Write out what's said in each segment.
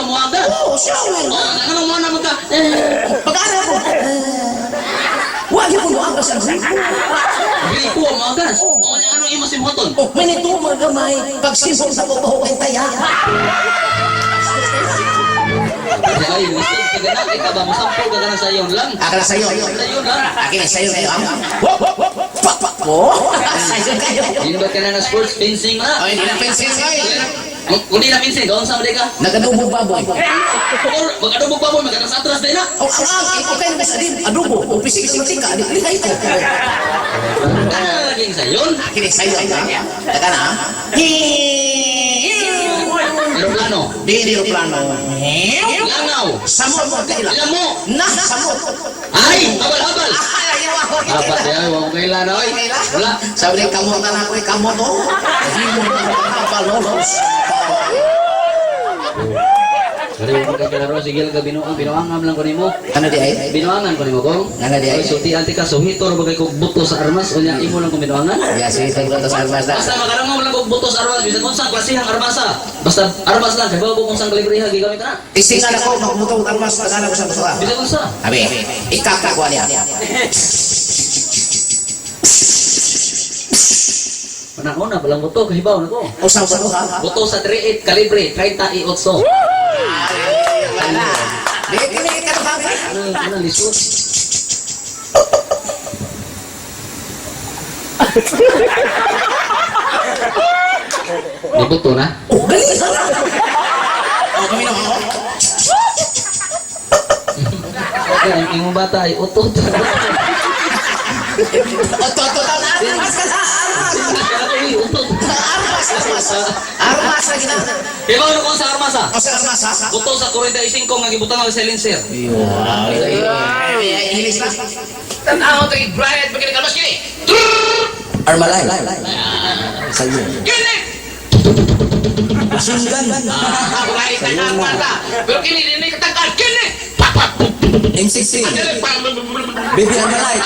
ra moagas. Oh, shower. Oh, nga mo na mo ka. Eh, Pag-ana ko. Wa gyud mo agas ang gripo. gripo ang moagas. Oh, nya ano imo simhoton? Oh, may nito mga gamay. Pag simhot sa ko baho kay taya. Ay, lisod ka gana kay ka ba mosampol ka gana sayon lang. Akala sayo. Sayon lang. Akin ay sayo kayo. Ah. Wop, wop, wop. Pa, pa. Oh, sayo kayo. Hindi ba ka na na sports fencing na? Ay, hindi na pencil ay. Kung di na fencing, kaon sa ka? Nagadubo baboy. Or mag-adobog pa mo, mag-atras-atras din na. Oh, ang okay na sa din. Adobo, o pisig sa matika, di lihay ko. Ano laging sayon? Akin ay sayo ha. Taka na. Ah. Aeroplano. Di di plano. Langaw. Samot mo kaila. Ilan mo? Na samot. Ay, habal-habal. Ay, ayaw ako. Dapat yan, huwag kong kailan, oy. Wala. Sabi ni kamot na ako, kamot oh. Himo na palolos. Sorry, huwag kang kalaro. Sige lang ka, binuang. Binuangan lang ko nimo. Ano di ay? Binuangan ko nimo, kong. Ano di ay? Oy, sultian ti ka, suhitor bagay kog buto sa armas. O niya, imo lang kong binuangan. Ya, sige, tagro sa armas na. Basta makarangom lang kog buto sa armas. Bisan kung saan klasehang armasa. Basta armas lang. Kaya bago kung saan kalibreha, gigamit na. Tisingan ako, magmutong armas, pagana ko sa busa. Bisan kung saan. Abi, ikakakuha niya. Panahon na, palang buto, kahibaw na ko. Usang sa ha? Buto sa 38, kalibre, 38. Di, kini ka na Ano, ano, lisod? Di buto na? Oh, gali ka na. Oh, kami na ako. Okay, ang imong bata ay utot. Oto, oto, oto, armas ka na, armas. Uy, utot. Armas, armas. Armas lagi na. Ibaw na kung sa armas ah. O sa armas, ha? Buto sa 45 nga gibutang ang silencer. Ay, ilis na. Tanaw ito kay Brian, pagkinig almas kini. Armalay. Sa'yo. Kini! Sunggan. Brian, tanaw ka. Pero kini, hindi katangkal. Kini! Papa! M16, Baby Armalite,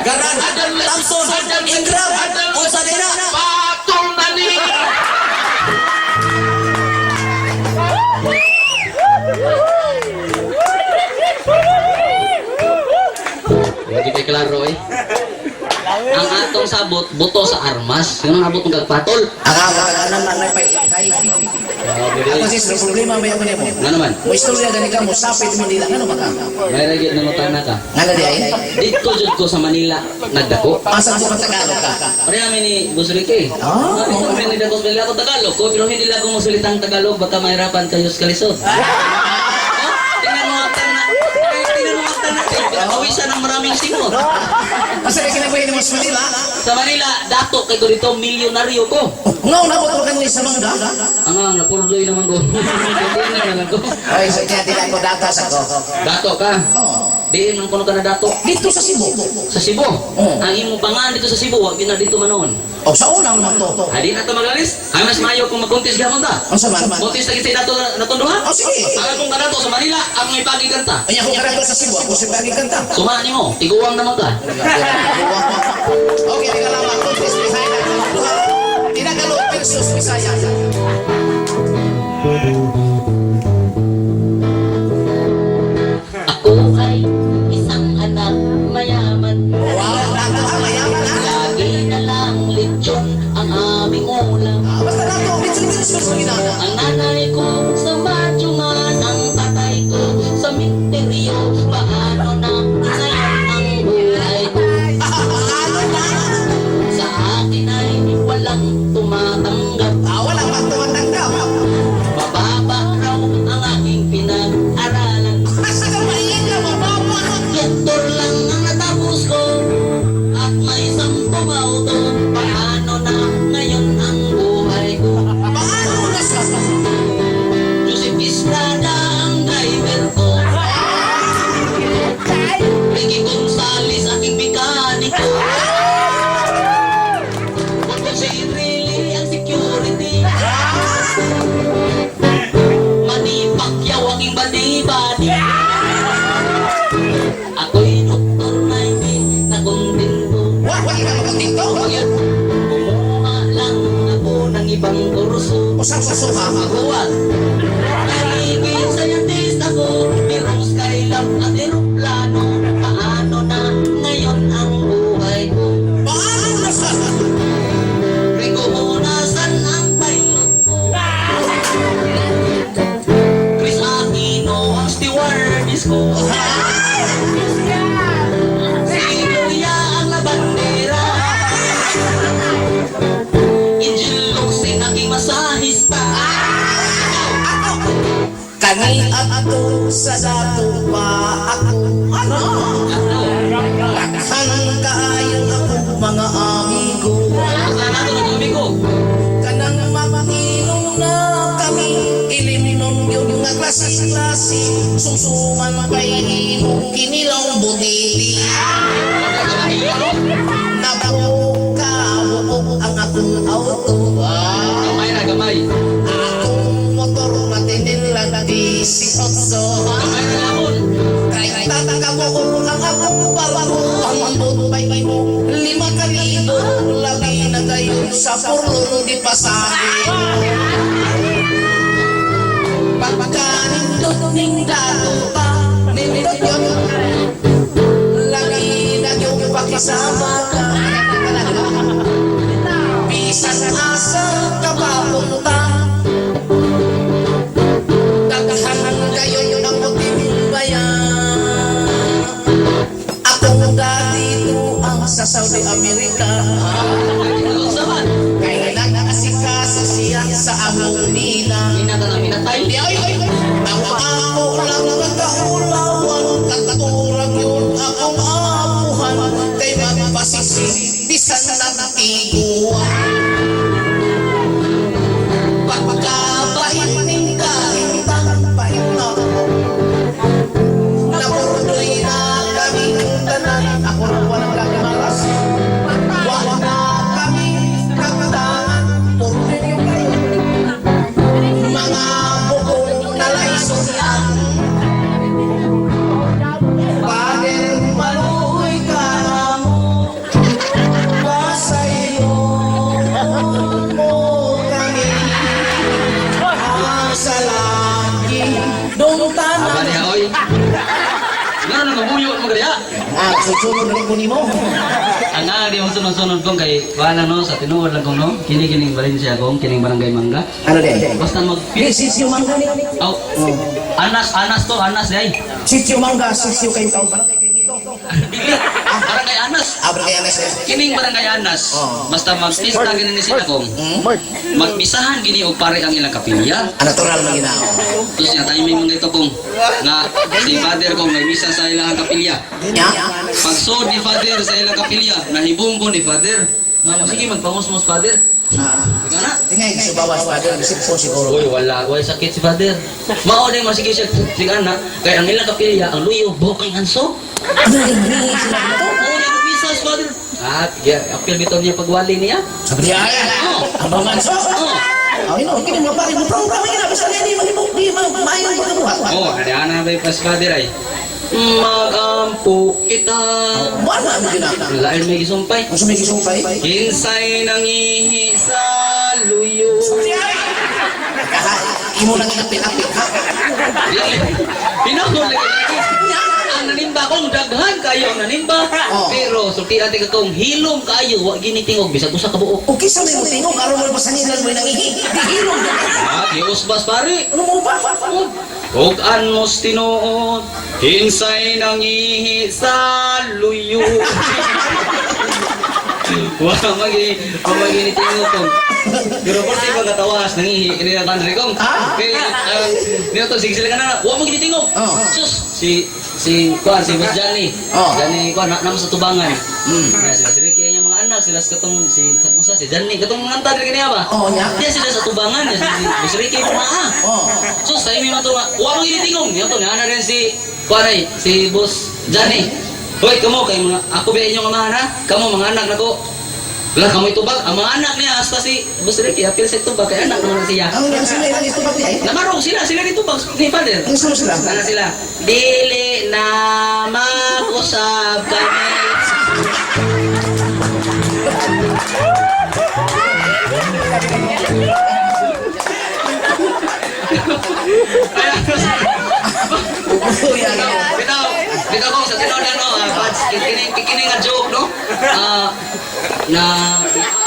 Garan, Thompson, Ingram, Unsa din na? Patol na ni! Hindi kay klaro eh. Ang atong sabot, buto sa armas. Yun ang abot ng kagpatol. Ang ang ang ang pa. Ako sis, may problema ba ako nimo? Nga naman, Mo istorya gani ka mo sapit Manila ngano ba ka? may ragit na mutana ka. Ngano di ay? Dito jud ko sa Manila nagdako. Asa ko pa Tagalog ka? Pareha kami ni Boss Ricky. Ah. Dito kami nagdako sa Manila ako Tagalog ko, pero hindi lang ako masalitang Tagalog, baka mahirapan kayo sa kalisod. Oh, tingnan mo ang tana. Ay, tingnan mo ang tana. Eh, Pinakawisan ng maraming singot. Asa ka kinabuhi nimo sa Manila? Sa Manila, dato kay ko dito, milyonaryo ko. Ngao na ko kanil sa mangga. Ang ang napurdoy naman ko. Hindi na lang ko. Ay, sa kanya di ako data sa ko. Dato ka. Oh. Diin man kuno ka na dato. Dito sa Cebu. Sa Cebu. Oo. Ang imong pangan dito sa Cebu, wag yun na dito manon. Oh, sa una naman to. Adi na to magalis. Ay mas maayo kung magkontis gihapon ta. Unsa man? Kontis na kita dato natong duha. Oh, sige. Ang akong kanato sa Manila, ang may pagi kanta. Ay, ako karato sa Cebu, ako sa pagi kanta. Suma nimo, tiguang naman ka. Okay, tingnan lang ako. Please, Bisaya. Duha. Tinagalog versus Bisaya. Ako ay isang anak mayaman. Wow, dato ha, mayaman ha. Lagi na lang lechon ang aming ulam. Ah, basta dato, litson versus ginana. Ang nanay ko sa madyungan, ang tatay ko sa minteryo. Paano na ngayon ang buhay ko? Ano na? Sa akin ay walang tumatanggap. Ah, wala pang tumatanggap. Mababa raw ang aking pinag-aralan. Asa ka mainga, mababa. Doktor lang ang natapos ko at may sampung auto. Paano na ngayon ang buhay ko? Paano na siya? Joseph Estrada ang driver ko. Ricky Gonzales aking mekaniko. Si Riley ang security. Manny Pacquiao aking badi-badi. Ako'y doktor na hindi nakontento. Wah, wah, ka makontento. Kumuha lang ako ng ibang kurso. Usang sa suha. Maguwag. Nagiging Adto sa dato pa ako. Ano? Ano? Daghan kaayo ako mga amigo. Basta nato ng amigo. Kanang mag-inom na kami, ilimnon yun nga klase-klase, sumsuman pa'y imong kinilaw butiti. Nabuka ang akong auto. Gamay na, gamay. Akong motor matinilan 18. Gamay na lamon. Kahit tatakabuo ang akong barko, ang pa'y mo 5,000, labi na kayo sa purlo di pasahe. Pagkanindot ning dato pa, nindot yun. Lagi na yung pakisama ka. Bisan asa ka papunta, daghan kayo ang puting bayan. Akong dati ang sa Saudi America. Ano sa man? Kay nag-asikaso siya sa among nila. Minata na minatay. Di ay, ang ako lang nagkaulawan, kataturang yun akong apuhan, kay magpasisi, bisan nagtiguan. Pagkabahin ning kahintang pahit na, napurdoy na kami tanan, ako na walang gagamalas. Wala na kami katangan, purdoy yung kayo. Mga buong nalaisuyan. Father, maluhoy ka na mo, pasayo mo kami ang salaki dong Aba tanan. niya, oy. Ngano nang mabuyo mo kaya? Ah, susunod na ko nimo. Ang nga di mo sunod-sunod kong kay wala no sa tinuod lang kong no. Kini kining Valencia kong kining Barangay Mangga. Ano din? Basta mag Di, sitio mangga ni. Oh. Anas, anas to, anas day. Sitio mangga, sitio kayo tao. Barangay kayo nito. Dili, Barangay Anas. Ah, barangay Anas eh. Kining Barangay Anas. Oh. Basta magpista gini ni sila kong. Magmisahan gini og pare ang ilang kapilya. Ah, natural man ginao. Tapos niya timing mga ito kong nga si father kong nagmisa sa ilang kapilya. Nya? Pagsod ni father sa ilang kapilya, nahibong ko ni father. Nga mo sige magpangusmos father. Ah, Ikaw na. tingay, subawas father, isip ko siguro. Uy, wala, wala sakit si father. Mao din masige siya sige anak, kay ang ilang kapilya ang luyo bukay anso. Ano yung hingi sila dito? Oo, nagmisa si father. Ah, apil bitaw niya pagwali niya. Sabi niya, ay, Oh. ang bangan so. Oh. Ay, no, kini mga pare, mo ina, basta hindi mahimo, di maayong pagkabuhat. Oh, ana ba pas father ay. Magampo kita. Wala mo gina. Lain may gisumpay. Ang sumikisumpay. Kinsay nangihi sa luyo. Kaha, imo nang inapit-apit, ha? Pinahol lagi. Ang nanimba kong daghan kayo ang nanimba. Oh. Pero sultian tika kong hilom kayo wa ginitingog bisag usa ka buok. Okay sa may mutingog, aron mo pasangilan mo nang ihi. Di hilom. Ah, giusbas pare. Ano mo ba? Ug anmos tinuod, kinsay nangihi sa luyo. Wa magi, wa magi ni tingog kong. Pero kung di ba katawas, nangihi, ini na country kong. Ah? Kay, niyo to, sige sila ka na, wa magi ni tingog. Oh. Sus, si, si, kuan, si Boss Johnny. Oh. Johnny, kuan, na, naman sa tubangan. Na, sila si Ricky, ang mga anak, sila sa katong, si, sa usa, si Johnny, katong mga anta, diri kaniya ba? Oh, nya. Diya sila sa tubangan, si, si Boss Ricky, kumaa. Oh. So, sa imi man to nga, wa mong initingong. Niyo to, naana rin si, kuwaray, si Boss Johnny. Hoy, kamo, kay mga, ako ba inyong amahan ha? Kamo, mga anak nako. Wala, kamo itubag. Ang mga anak niya, hasta si Boss Ricky, apil sa itubag, kay anak naman na siya. Ang ang sila ilang ito ba ay? Namarong sila, sila dito bag ni Father. Ang sila sila. Sana sila, dili na makusab kami. Uy, ano? Bitaw, bitaw ko sa tinuod no, Pads, kining kining nga joke no. Ah, na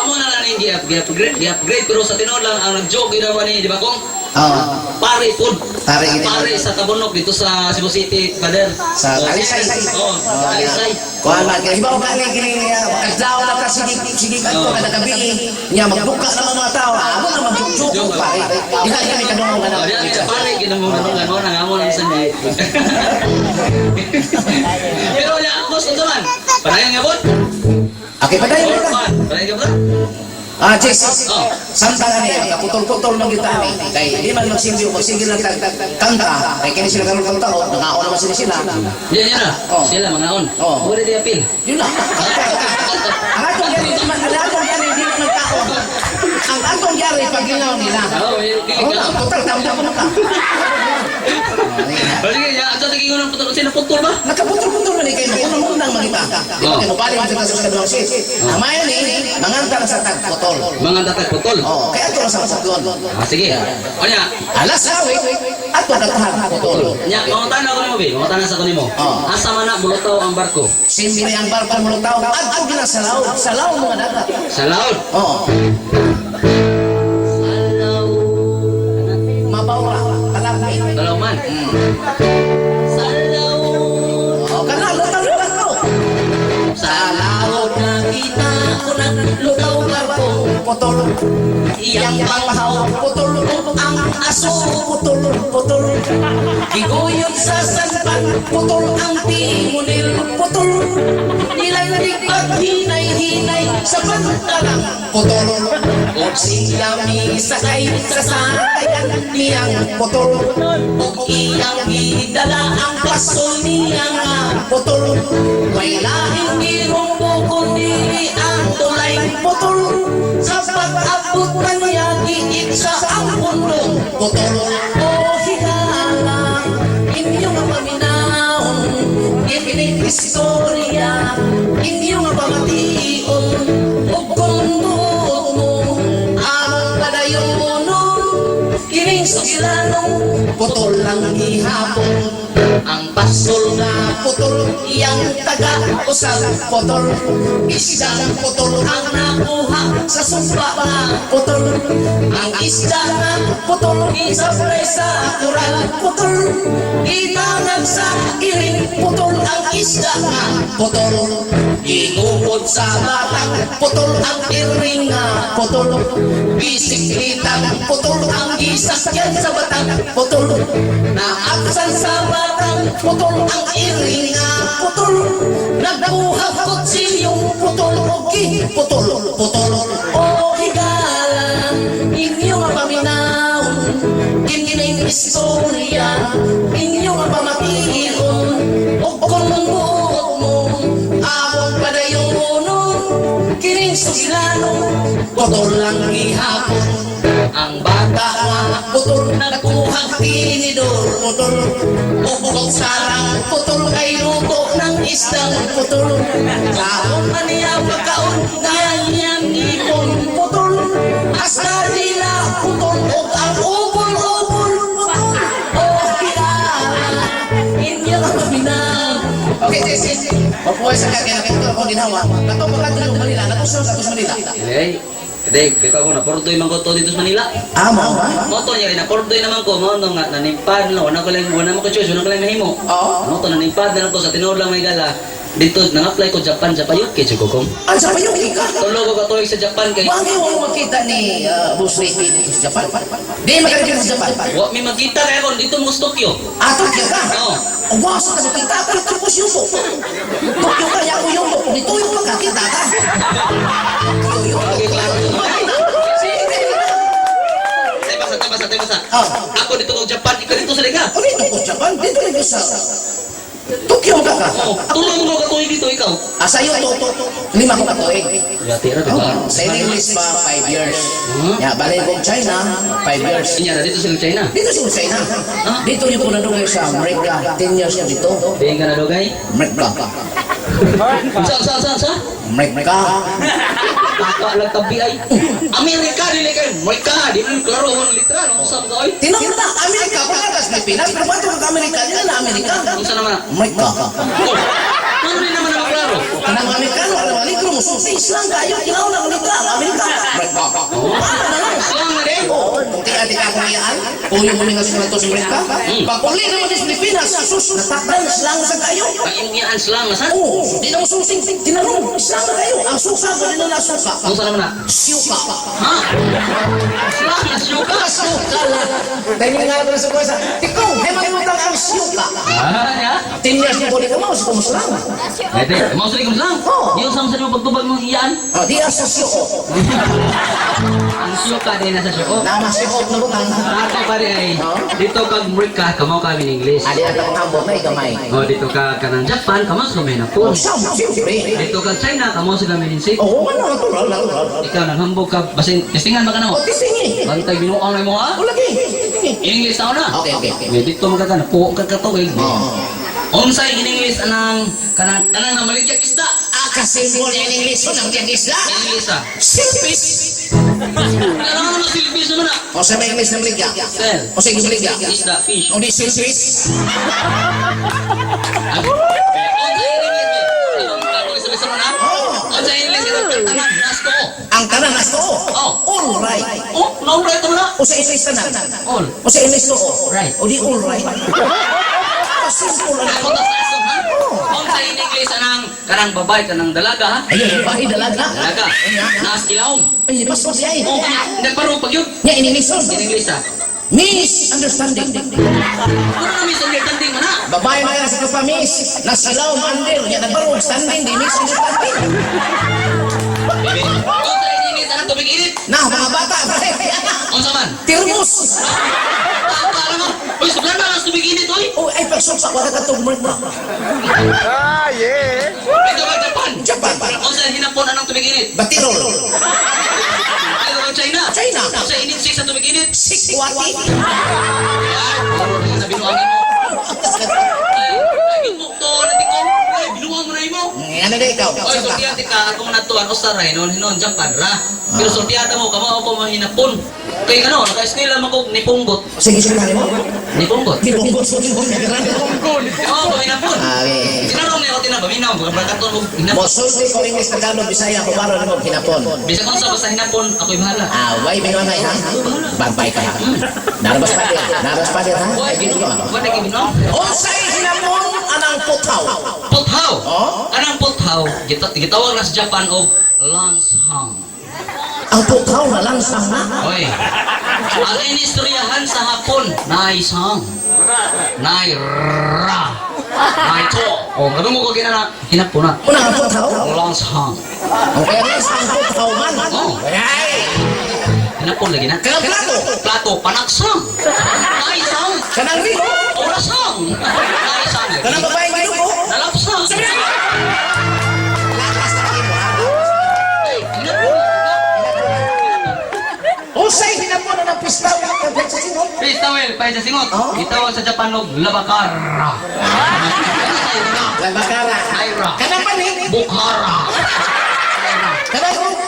amo na lang ning gi-upgrade, gi-upgrade pero sa tinuod lang ang nag-joke gid ni, di ba kong? Oo. Pare food. Pare, gid. Pare sa Tabunok dito sa Cebu City, Father. Sa Oh, Talisay. Oh, Talisay. Kuan man kay ibaw kani kini kadlaw na ka Sige, sige, kanto kada gabi. Nya magbuka na mga tao. Amo na magjuk-juk pare. Di ka kami kadungog Oh, na. di na pare ginamo nga mo nang amo lang sandi. Pero ya, boss, unsa man? Padayon nga bot? Okay, padayon na. Padayon nga bot? Ah, Jess. Oh. Samtang ani kaputol-putol man gyud ta ani. Kay di man magsilbi magsigil lang tag kanta. Kay kini sila karon kanta oh, nangaon naman sila sila. Yan yan na. Oh. Sila mga on. Oh. Wala di apil. Yun lang. Ang atong yari, ang atong yari, di man taon. Ang atong yari, paginaw nila. Oh, dili Oh, ka. total, tama ko ka. Oh, sige, ya, ato tingin ko ng putol sino putol ba? Nakaputol-putol man eh, kayo, unang-unang magita. Di ba Oh. kayo, mabali mo sa kaduhang sis. Ang mayo ni, manganta lang sa tagputol. Mga tatag putol. Oh, kaya ato lang sa putol. Ah, sige. O nya, Alas awi, ato katahan putol. nya, mangutana ko nimo, be. Mangutana sa ko nimo. Oh. Asa man na bulutaw ang barko? Simbi ang barko mo tao, adto gina sa laod mga dagat. Sa laod. Oh, Sa laod. Mabawra, talapit. Dalaw man. Sa laod. Oh, kana lutaw lutaw. Sa laod nakita ko nang lutaw barko. Putol, Iyang panghaw putol, ang aso. Putol, putol. Giguyod sa sanpan, Putol ang timunil, putol. Nilalig pag hinay-hinay Sa pantalang, putol. Og siyami sakay sa sakayan niyang Putol, Og iyang gidala ang paso niya nga putol, May laing girumbo kundi ang tulay putol, Sa pag-abot na niya giit sa ang pundo. Putol. O higala, inyong paminahon, ining istorya, inyong pamation, ug kung buot mo, ang padayonon, kining sugilanong, Putol lang gihapon, ang pasol nga putol, iyang taga usab, putol, isdang putol, ang nakuha sa sumpa nga, putol, ang isda nga putol, isaplay sa kural, putol, itangag sa iring, putol, ang isda nga putol, gingukod sa batang, putol, ang iring nga putol, bisiklitang putol, ang gisakyan sa batang, putol, naabsan sa batang, putol, ang iring nga putol, nagkuha kutsilyong putol, okay, putol, putol, O higala, inyong paminaw, kining istorya, inyong pamation, o kung buot mo, among padayonon, kining sugilanon, putol lang gihapon, ang bata nga putol, nagkuha tinidor, putol, upok sarang, putol, kay luto ng isdang putol, kaon man niya pagkaon, niyang ipon, putol, hasta nila putol og ang ubol-ubol putol. O higala, inyong paminaw. Okay, yes, yes. Mapuhay sa kanya, nakita ko ginawa. Katong pagkatulog Manila, natusang sa Manila. Hey, Dek, bitaw ko na pordoy man ko to dito sa Manila. Ah, mo ba? Moto niya kay na pordoy naman ko, mao no nga nanimpad na wala ko lang wala mo ko choice, wala ko lang nahimo. Oo. Moto nanimpad na lang ko sa tinuod lang may gala. Dito nang-apply ko Japan sa payuki jud ko kong. Ang sa payuki ka. Tulo ko ka tuig sa Japan kay Bakit mo makita ni Boss Ricky dito sa Japan? Di makakita sa Japan. wa mi magkita kay kon dito mo sa Tokyo. Ah, Tokyo ka? Oo. Oh, wow, sa makita ka, ito po siyuto. Tokyo ka, yako yung Dito yung makakita ka. Tokyo, Okay, klaro. Sige. Tay basa, tay basa, tay basa. Ah. Ako dito ko Japan, ikaw dito sa liga. Oh, dito ko Japan, dito lang ko sa Tokyo ka ka. Oh, tulo mo ko katuig dito ikaw. Ah, sa'yo to, 5 ko katuig. Gati ra diba? Sa English pa, 5 years. Huh? Ya, balik kong China, 5 years. Inya na dito sa China. Dito sa China. Dito yung po nadugay sa Amerika. 10 years ko dito. Diin ka na dogay. Amerika. Sa sa sa sa. Amerika. Taka lang tabi ay. Amerika dili kay Amerika, di man klaro ang litra no sa ka oy. Tinawag na, Amerika. Pagkakas Pilipinas, pero bato kag Amerika, di na Amerika. Unsa naman na? Amerika. Oh, ano rin naman ang klaro? Kanang Amerikano, kanang Negro mo, susis lang kayo, tinaw na Amerika, Amerika. Amerika. Paano na lang? Slang na din. Oo, kung tika-tika akong iyaan. Nagpuyo mo nga sa to sa Amerika. Pag uli naman sa Pilipinas, sus, natakdan slang sa kayo. Ang imong iyaan slang na sa? Oo, di na mo susing, tinanong, slang na kayo. Ang suka, di na nasuka. Kung saan naman na? Siyuka. Ha? Slang na siyuka? Suka lang. Dahil nga na sa kuwesa, ikaw, ay magmutang ang siyuka. Ah, ya? 10 years na po di ka mo, sa kumuslang. Pwede. Mau sa slang? Oo. Yung sa mo pagtubag mong iyaan? Oh, di sa siyuko. Ang siyuka din nasa siyuko. Nama siyuko na butang. Ato pa rin ay, Oo. dito kag Amerika, kamaw kami in English. Adi na akong hambog na ikamay. O, dito ka kanang Japan, kamaw sa kami na Oh, po. siya, siyempre. Dito ka China, kamaw sa kami in Sik. Oo, ano, natural, natural. Ikaw, naghambog ka, basin, testingan ba ka na mo? Oh, tisingi. Bantay, binuang na mo ha? O, lagi, tisingi. In English tao na. Okay. May dito mo ka ka, napuo ka katuig. Oh. Unsay in English anang kanang kanang namaligya isda? Ah, kasi mo in English, so nang tiyang isla. In English ah. Silpis. Wala naman ang silpis naman ah. O sa may English na maligya. Sel. O sa English maligya. Isda, fish. O di silpis. Unsay in English? Eh? Anong ako sa lesson na? Oo. Unsay in English kanang tanan nasto. Ang tanan nasto. Oh. All right. Oh, no right naman na. O sa English tanan. All. O sa English to. Right. O di all right. Ah, simple lang. Ako ta sa asom ha. Unsay in English anang kanang babae kanang dalaga ha? Ayun, bahay dalaga. Dalaga. Nas ilawom. Ay, pas pas ay. Oh, nagparo pag yun. Nya in English. In English ah. Misunderstanding. Ano na misunderstanding man na? Babae man sa kapa miss. Nasilaw under. Nya nagbarog standing di misunderstanding. Unsa in English anang tubig init? Na mga bata. Unsa man? Termos. Tama naman. Uy, sobra na ang tubig init, uy. Oh, ay pagsuksa wala ka tugmart mo. Ito ka Japan. Japan. Unsa hinapon anang tubig init? Batirol. Ito ka China. China. Unsa init six sa tubig init? Sikwati. Ay, puro na sa binuangin mo. Ay, ay, bukto na di ko. Ay, binuang mo na imo. Ano na ikaw? Oy, sultihan ka akong natuan usaray noon hinon Japan ra. Pero sultihan mo kamo ako mahinapon. Kay ano, naka-eskwela man ko ni Punggot. Sige, sige mo. Ni Punggot. Di bonggot sa bonggot. Oo, mahinapon. Ah, okay. Tinanong niya ako tinabaminaw, baka brakaton og hinapon. Mosulti ko English, Tagalog, Bisaya, Kubaro, nimo hinapon. Bisag unsa basta hinapon, ako'y bahala. Ah, way binuangay ha? Bagbay ka ha. Narabas pa din. Narabas pa din ha? Why Ay, binuang? binuang. Why nagbinuang? Unsay hinapon anang puthaw? Puthaw. Oh? Anang puthaw, gitawag na sa Japan og lanshang. Ang puthaw na langsang na. Oy. Ang inistoryahan sa Hapon, naisang. Naira. Naito. Oh, kadungog ko kinana hinapon na. Una ang puthaw? Lanshang. Okay, ang puthaw man. Oh. Ay! Hinapon lagi na. Kanang plato. Plato panaksang. Naisang. Kanang rilo. Orasang. Naisang lagi. Kanang babaeng ginugo. Nalapsang. Lakas na kimo ha. Ay, hinapon. Unsay hinapon anang pistaw ang sa singot? Please tawel, pa sa singot. Oh? Gitawag sa Japan og labakara. Labakara. Naira. Kanang panig. Bukhara.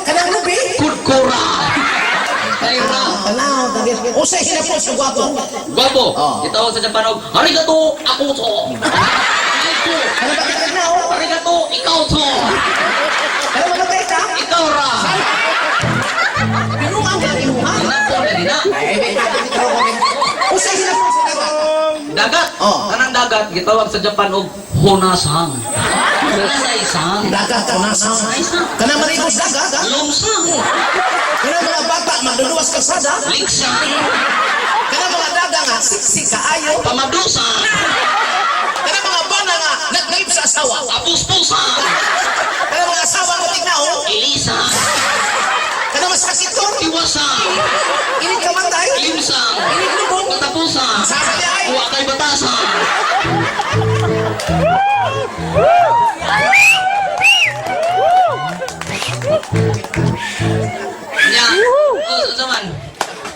Kanang lubi. Kudkura. Naira. Tanaw, tabi. Unsay hinapon sa gwapo? Gwapo. Oh. Gitawag sa Japan og arigato ako to. Arigato. Kanang bakit na oh? Arigato ikaw to. Kanang mga ka? Ikaw ra. Binuang ka kinuha. Hinapon lagi na. Ay, may Unsay hinapon sa dagat? Dagat. Oh. Kanang dagat gitawag sa Japan og honasang. Nasaysang. Dagat kunasa. Kanang marigos dagat? Lumsang. Kanang mga bata magduduwas kalsada? Liksang. Kanang mga daga nga siksik kaayo? Pamadusang. Kanang mga bana nga nagnaib sa asawa? Apuspusan. Kanang mga asawa mo tignaw? Ilisang. Kanang masakit to? Iwasang. Inig kamatay? Limsang. Inig lubong? Katapusan. Sa niya ay? Wa kay batasan. Nya, oh, sa man.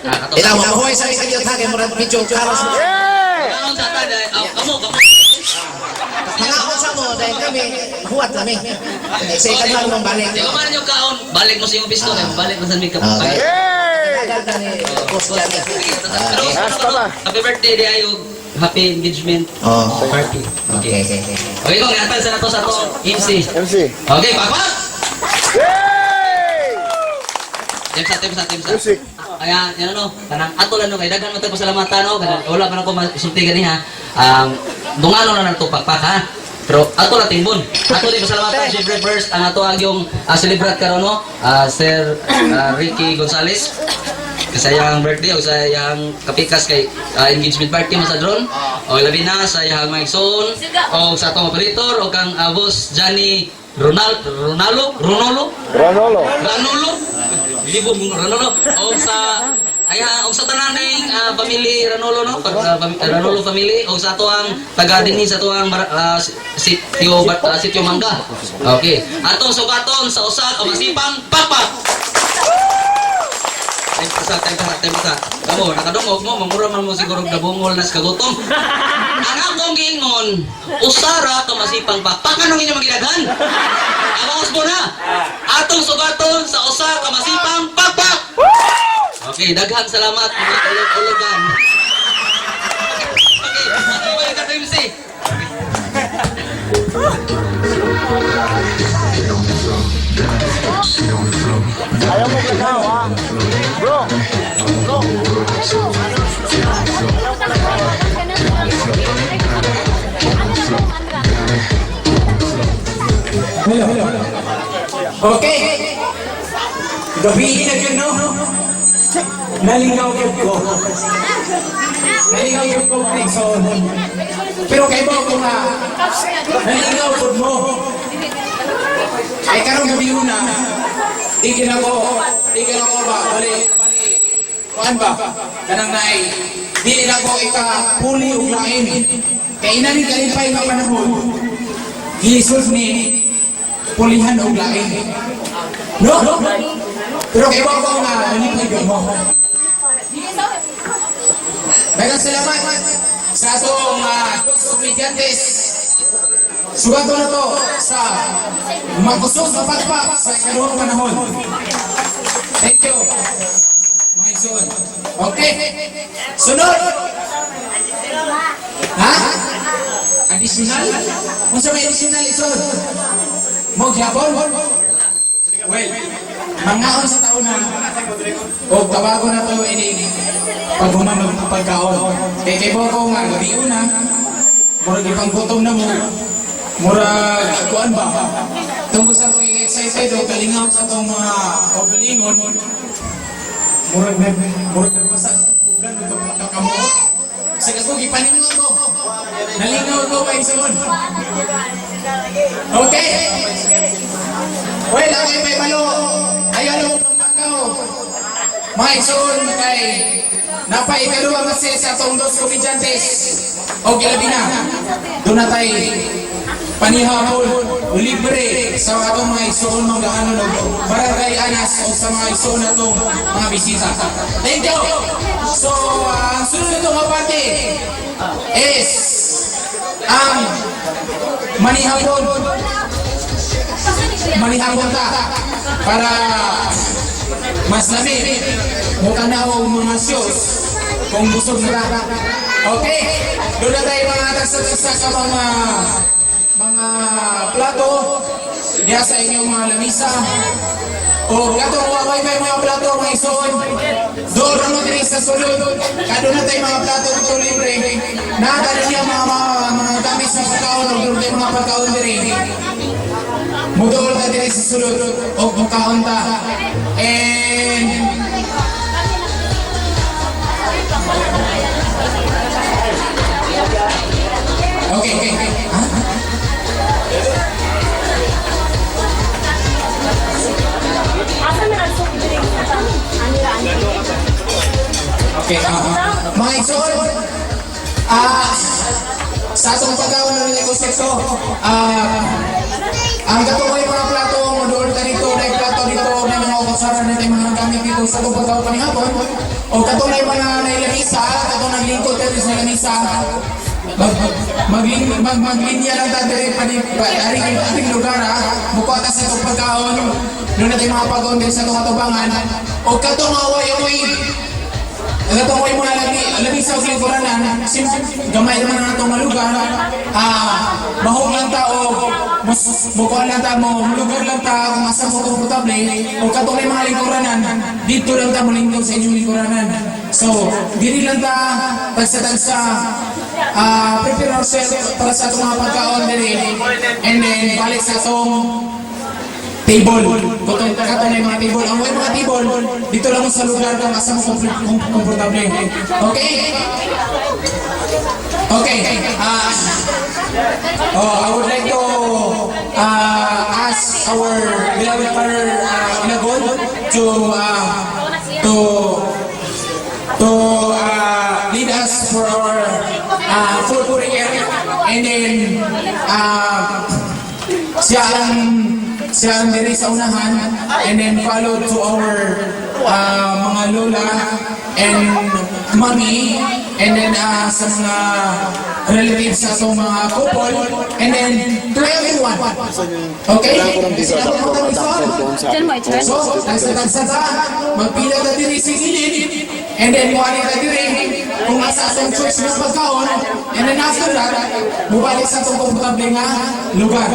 Ah, kato. Ila mo mahuway sa isang iyot ha kay murag medyo karos. Karon sa ta dai, ah, kamo kamo. Mangakot sa mo dahil kami huwat kami. Sa ikan man mong balik. Di ko man ninyo kaon, balik mo sa iyong pisto kay balik mo sa mi ka. Okay. Tagal ka ni Boss Johnny. Pero happy birthday di ayo. Happy engagement Oh. party. Okay. Okay. Okay, kung ingatan sa nato sa ato MC. MC. Okay, pakpak. Time sa, time sa, time sa. Ayan, yan ano, kanang ato lang no, kay daghan man tayo pasalamatan no, kanang wala man ako masulti gani ha. Dungano na nato pakpak ha. Pero ato lang timbon. Ato din pasalamatan syempre first ang ato ang yung celebrate karon no, Sir Ricky Gonzales. Sa iyang birthday o sa iyang kapikas kay engagement party mo sa drone. O labi na sa iyang mga igsoon o sa atong operator o kang boss Johnny Ronald Ronaldo Ronolo Ranolo. Ranolo Libo mong Ranolo o sa ay og sa tanan ning family Ranolo no Ranolo family o sa ato ang taga dinhi sa ato ang sitio sitio Mangga. Okay. Atong sukaton sa usa ka masipang pakpak. Time pa sa, time pa sa, time pa sa. Kamo, nakadungog mo, mamura man mo siguro nabungol na sa kagutom. Ang akong giingon, usara ka masipang pakpak. Anong inyong magilaghan? Abaos mo na. Atong sugaton sa usa ka masipang pakpak. Okay, daghang salamat mga ulog-ulogan. Okay, ano ba yung ka-MC? Ayaw mo kagaw, ha? Bro. Bro. Hello, hello. Okay. Gabi na yun, no? Nalingaw yun ko. Nalingaw yun ko, Nixon. Pero kay mo ko nga, nalingaw ko mo. Ay, karong gabi una, di ka na ko ba, bali, bali, kuan ba, kanang naay, dili na ko ika-puli og lain. Kay ina ni kalipay nga panahon, Gilisod ni pulihan og lain. No? Pero kay ba ko nga nalipay mo. Daghang salamat sa atong dos komedyantes. Sugato na to sa makusog na pakpak sa ikaduhang panahon. Thank you. Mga igsoon. Okay. Sunod. Ha? Additional? Unsa may additional igsoon? Mo gyapon? Well, mangaon sa taon na o tawago na to ini paghuman og pagkaon. Kay kay ko nga gabi una, murag ipanggutom na mo. Murag kuan ba? Tungkol sa atong excited o kalingaw sa atong mga kaugalingon, murag nagbasa sa atong bugan o itong pagkakamuot. Sa ako gipaningaw ko. Nalingaw ko pa igsoon. Okay. Well, okay, may balo. Ayaw na mo pangkaw. Mga igsoon kay napaikaluwa kasi sa atong dos komedyantes. O gilabi na. Doon na tayo panihapon libre sa atong mga igsoon manggahanon og barangay Anas o sa mga igsoon natong mga bisita. Thank you. So, ang sunod na kapati is ang manihapon manihapon ta para mas lami mo tanaw ang mga shows kung busog na. Okay, doon na tayo mga tagsa-tagsa ka mga mga plato diya sa inyong mga lamisa o katong waway may mga plato mga isuon doon na mo diri sa sulod kadto na tayo mga plato dito libre na kadto niya mga, mga, mga gamit sa pagkaon o doon tayo mga pagkaon diri. Mudool ta diri sa sulod o mukaon ta. And okay. Ha? Okay, mga igsoon, sa atong pagkaon na nila konsepto, ang katong may mga plato, mo doon ka dito, na plato dito, na mga kutsara na tayo mga gamit dito sa atong pagkaon panihapon, o katong na mga nailamisa, katong naglingkod ka sa lamisa, mag mag mag maglinya lang ta diri pa pa aring aring lugar ha mukuha ta sa atong pagkaon doon na tayo mga pagkaon diri sa atong atubangan o katong away away. Ang ko mga labi, labi sa lingkuranan, sim, gamay naman ang atong malugar, mahog lang ta o mus mukuan lang ta mo, lugar lang ta kung asa mo komportable, o katong may mga lingkuranan, dito lang ta molingkod sa inyong lingkuranan. So, diri lang ta tagsa-tagsa prepare ourselves para sa atong mga pagkaon diri and then balik sa atong table. Katong katong may mga table. Ang may mga table, dito lang mo sa lugar kung asa mo komportable. Okay? Okay. Oh, I would like to ask our beloved Father Inagon to lead us for our food prayer and then siya ang diri sa unahan and then followed to our mga lola and mommy and then sa mga relatives sa atong mga couple and then to everyone. Okay? Sila mo mga. So, tagsa-tagsa ta, magpila ta diri sa gilid, and then muali ta diri kung asa atong choice ng pagkaon, and then after that, mubalik sa atong komportable nga lugar.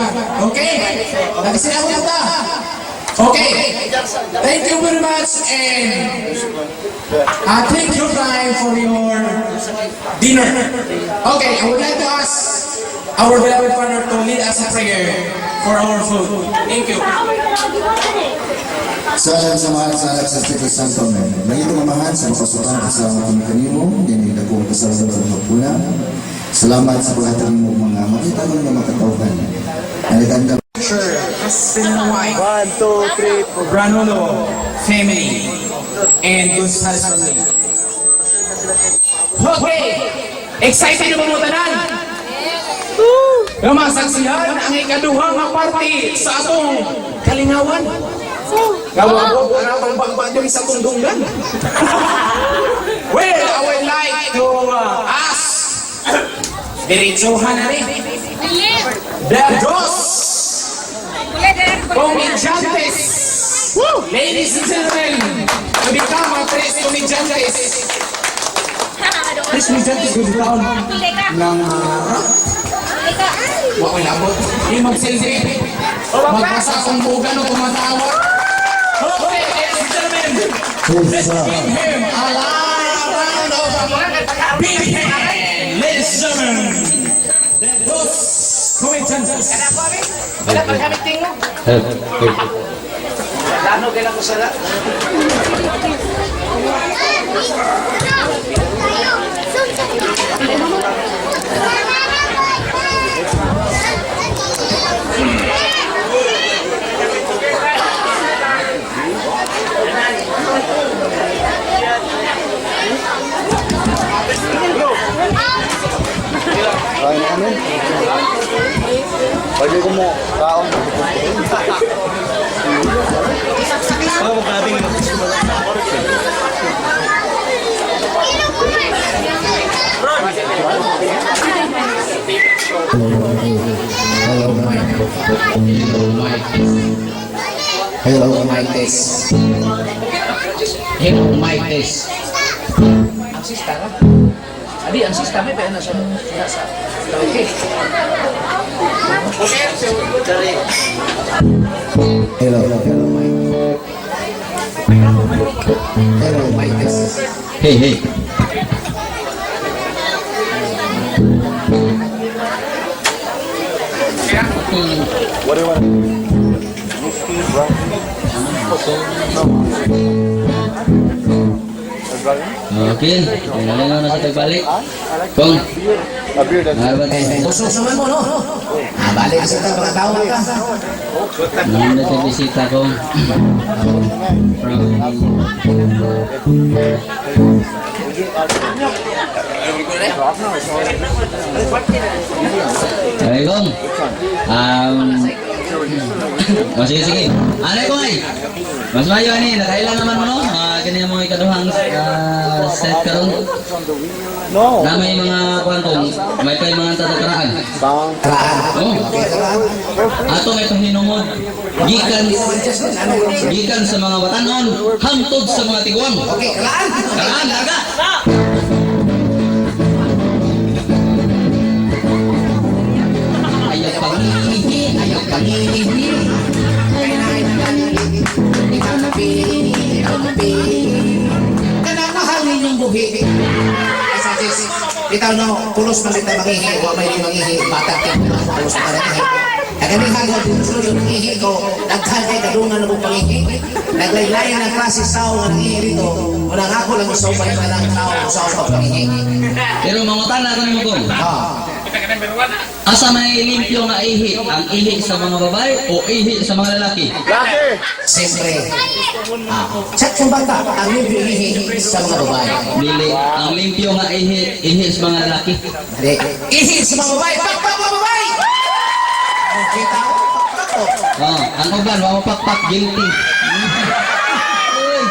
Okay? Nagsinabot ta. Okay. Thank you very much and take your time for your dinner. Okay, I would like to ask our beloved Father to lead us a prayer for our food. Thank you. Sa ngalan sa Amahan, sa Anak, sa Espiritu Santo. Amen. Langitong Amahan, sa makasutan kasama kami kanimo, yan ay dakong kasalanan sa mga puna. Salamat sa paghatag mo mga makita mo nga mga katawhan. Naganda Husband and wife, One, two, three, four. Branolo family, and Gonzales family. Okay! Excited na mo tanan? Nga masaksihan ang ikaduha nga party sa atong kalingawan. Nga wabog ang atong bangba diri sa tundunggan. Well, I would like to ask diretsuhan na rin. The Dos Comediantes. Ladies and gentlemen, to become a Tres Comediantes. Tres Comediantes good taon ng wa ko'y labot. Di magsilbi. Magbasa akong bugan o tumatawa. Okay, ladies and gentlemen, let's give him a loud round of big hand. Ladies and gentlemen, the Dos Comediantes. Wala pa kami tingo. Lano kailan ko sa Kain na kami. Pwede ko mo kaon. Hello, Mike. Hello, Mike. Hello. Mic test. Hello, mic test. Ang sista ka? Adi, ang sista may pa na sa okay. Okay. Hello. Hello, Mike. Hello, mic test. Hey, hey. What do you want? Whiskey, brandy? No. Okay, kailangan na sa tagbalik. Kong, A beer, that's ah, ba Busog naman mo, no? Ah, balik sa ta, mga tao ka. Naman na sa bisita kong. From Ay, Kong. Oh, sige, sige. Ano ko ay? Mas mayo ani, nakaila naman mo no? Ah, kini mo ikaduhang set karon. No. Na may mga kuan kong may pay mga tatakaraan. Song. Karaan. Oh, Okay, karaan. ato may pahinungod gikan gikan sa mga batanon hangtod sa mga tiguang. Okay, karaan. Karaan laga. Ayaw pangihi, ayaw pangihi. Ikaw na ikaw na Kanang mahal ninyong buhi. Ay, sa Diyos, bitaw no, pulos man kita mangihi, wa may di mangihi, bata ka, pulos man mangihi. Kaganihan ko, pulos yung mangihi ko, daghan kay kadungan na kong pangihi. Naglaylayan ang klase sa tao nga nangihi dito, wala nga ako lang usaway man ang tao, usaw pa pangihi. Pero mangutana ko nimo kong. Ah, Asa may limpyo nga ihi? Ang ihi sa mga babae o ihi sa mga lalaki? Laki! siyempre, chat kong bata, ang limpyo ihi sa mga babae. Dili, ang limpyo nga ihi, ihi sa mga lalaki. Hindi. Ihi sa mga babae, pakpak mga babae! Okay, tao, pakpak ko. Oh, ang uban wa mo pakpak guilty. Uy,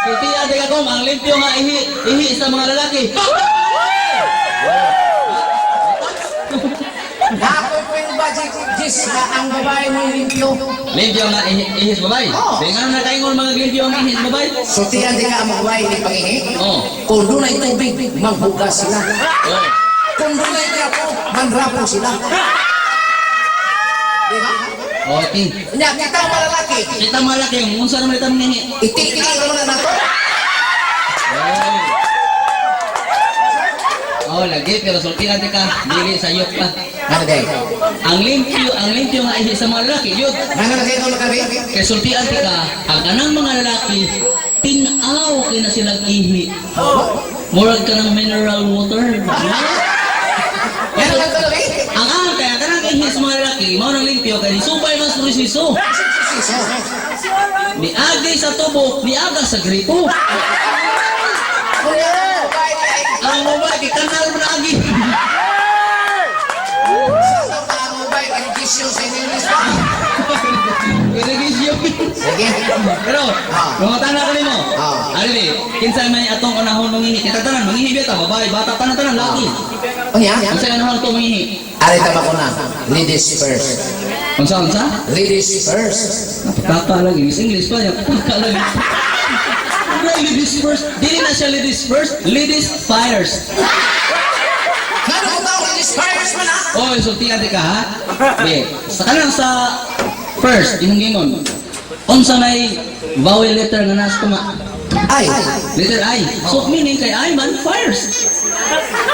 guilty ate ka kong ang limpyo nga ihi, ihi sa mga lalaki. Nakoy ko yung budget, Jis, na ang babae mo limpyo. Limpyo nga ihi, ihi sa babae. Oo. Di nga na kaingon mga limpyo ang ihi sa babae. Sultian din ka ang mga babae, hindi pangihi. Oh. Kung dunay tubig, manghugas sila. Oh. Kung dunay trapo, manrapo sila. Di ba? Okay. Nya, kita ang mga lalaki, Kita mga lalaki, unsa naman itang ihi? itikik naman na nato. Oh, lagi pero sultian ka, dili sayop ka. Ano day? Ang limpyo nga ihi sa mga lalaki, yun. Ano na kayo nakabi? Kay sultian ka, ang kanang mga lalaki, tinaw kay na silang ihi. Murag ka ng mineral water. Yan lang kalabi? Ang ang kaya kanang ihi sa mga lalaki, mao nang limpyo kay subay mas proseso. Niagi sa tubo, niaga sa gripo. Kung yan ang babae, ay, Ang babae kay kanal man agi. sa ang babae, irrigation sa English pa. Irrigation. Sige. Pero, mga tana ko nimo. Ah. Ano ni, kinsa may atong unahon mangihi. Kita tanan mangihi beta, babae, bata tanan tanan laki. Unya? Unsa unahon to mangihi? Ari tama ko na. Ladies first. Unsa unsa? Ladies first. Napakaka lagi. English English pa niya. Napakaka lagi. Ano ladies first? Dili na siya ladies first. Ladies fires. Ano ko tao ladies first man ah? Oh, sultian di ka ha? Di. Sa kanang sa first, imong gingon. Unsa may vowel letter nga nas kuma? Ay. Letter I. So meaning kay I man fires.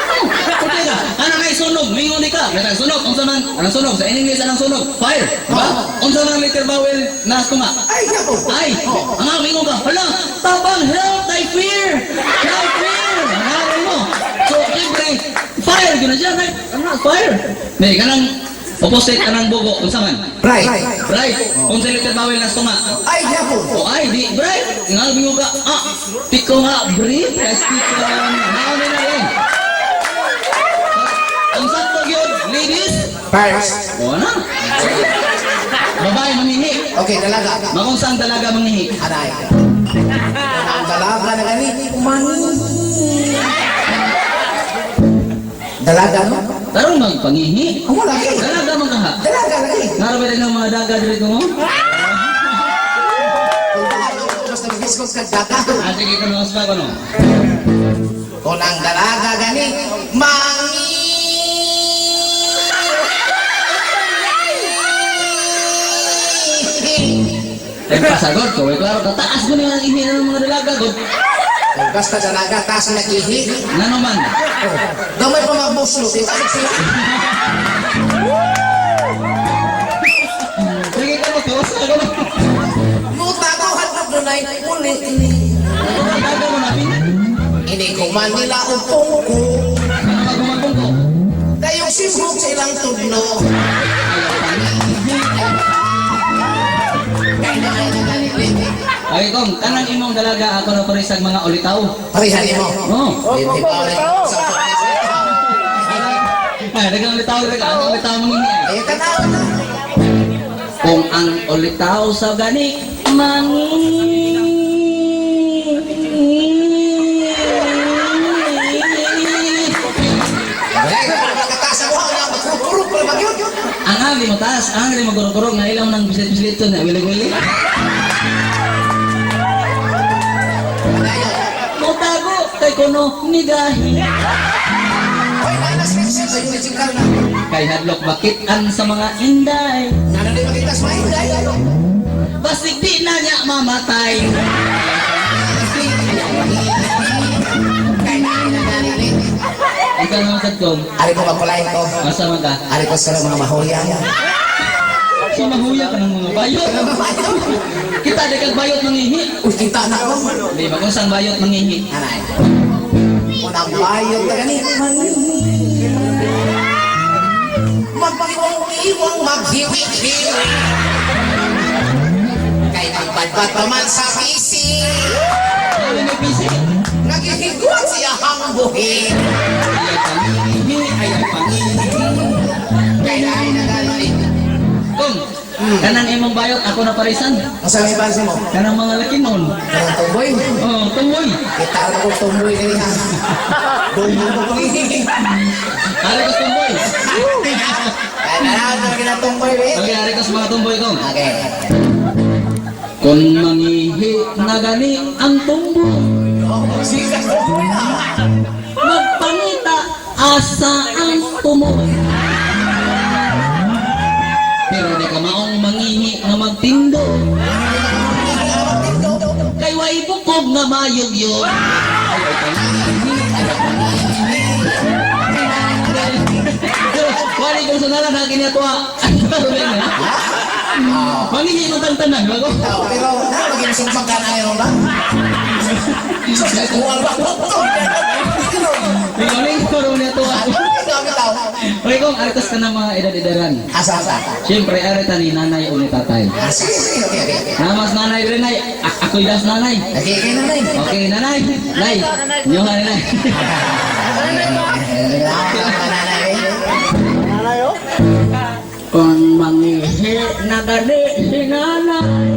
Oh, okay ka. Ano may sunog? Mingon di ka. May sunog. Unsa man? Anong sunog? Sa English anong sunog? Fire. Diba? Unsa man letter vowel nas kuma? Ay, nako. Ay, ang mingon ka. Hala, tabang help I fear. I fear. Ang mo. So, siyempre, fire gyud na siya. Ay, ano, fire. May kanang opposite kanang bugo unsa man? Right. Right. Unsa letter vowel nas tunga? Ay, nako. O ay, di bright. Nga mingon ka. Ah, tiko nga breathe. Kasi tiko naon na rin. Ang sakto gyud, ladies. First. O na. Babae mangihi. Okay, dalaga. Makung saan dalaga mangihi? Anay. Ang dalaga na gani, mani. Dalaga no? Tarong magpangihi. Amo lagi. Dalaga man ka ha. Dalaga lagi. Naro ba rin ang mga daga diri ko mo? Basta mag-discuss ka daga. Ah, sige, kuno pa kuno. Kung ang dalaga gani, mangi. Ay pasagot ko, eh, klaro kataas ko nila ang ihi ng mga dalaga ko. Kung basta dalaga, taas na ihi. Ngano man? Gamay pa magbuslo. Sila. Sige ka mo, kawas ka mo. Muta ko hadlok dunay muli. Dalaga mo na pin. Ini ko man nila og kungko. Ano magumagong ko? Dayong simhog sa ilang tudlo. Ay kong, kanang imong dalaga ako na parisag mga ulitaw. Parehan mo. Oh. Hindi pa rin. Ay, dagang ulitaw, dagang ang ulitaw mong ihi. Eh, tanaw na. Kung ang ulitaw sa gani mangi. Wala ka nakataas ang buhaw na magkurog-kurog pa magyud. Ang hangin mo taas, ang hangin mo gurog-gurog na ilaw ng bislit-bislit na wili-wili. Mutago kay kuno nigahi. Hoy, nanas ka sa yung chinkar na. Kay hadlok bakitan sa mga inday. Nana di makita sa mahinday. Basig di na niya mamatay. Kay na na narinig. Ikaw naman sad kong, Ari ko magpalain ko. masama ka. Ari ko sa mga mahoya. So mahuya ka ng mga bayot. Kita di kag bayot mangihi. Uy, kita na ko. Di ba kung saan bayot mangihi? Anay. Unang bayot na gani. Magpiwang-piwang, maghiwi-hiwi. Kay nagbadbad pa man sa pisi. Sabi may pisi. Nagihigwat siya ang buhi. Ay pangihi, ay pangihi. Kay na na gani. Kung, kanang imong bayot, ako na parisan. Ang sa may pansin mo? Kanang mga laki noon. Kanang tumboy. Oh, tumoy. Kita na ko tumboy gani ha. Tumboy ko pangihi. Ari ko tumboy. Kaya na na ginatumboy eh. Okay, ari ko sa mga tumboy kong. Okay. Kung mangihi na gani ang tumbo, Sikat tumboy na. magpangita asa ang tumo. Pero di ka maong mangihi nga magtindo. Kay way bukog nga mayugyo. Ay, ay, pangihi, ay, pangihi. Wala kong sunalan ha, kinatuwa. Mangihi mo tantanan, bago? Tao, pero na maging sumpang ka na ngayon ba? Sus, nagkuha ba? Lingaw-lingaw raw niya tuwa. Ikaw, ikaw. Oy, kung artas ka ng mga edad-edaran. Asa, asa. Siyempre, arita ni nanay o ni tatay. Ah, sige, sige, okay, okay. okay. Namas nanay rin nay. Ako'y das nanay. Okay, okay, nanay. Okay, nanay. Nay. Nyoha nanay. Nanay, Kung mangihi na gani si nanay,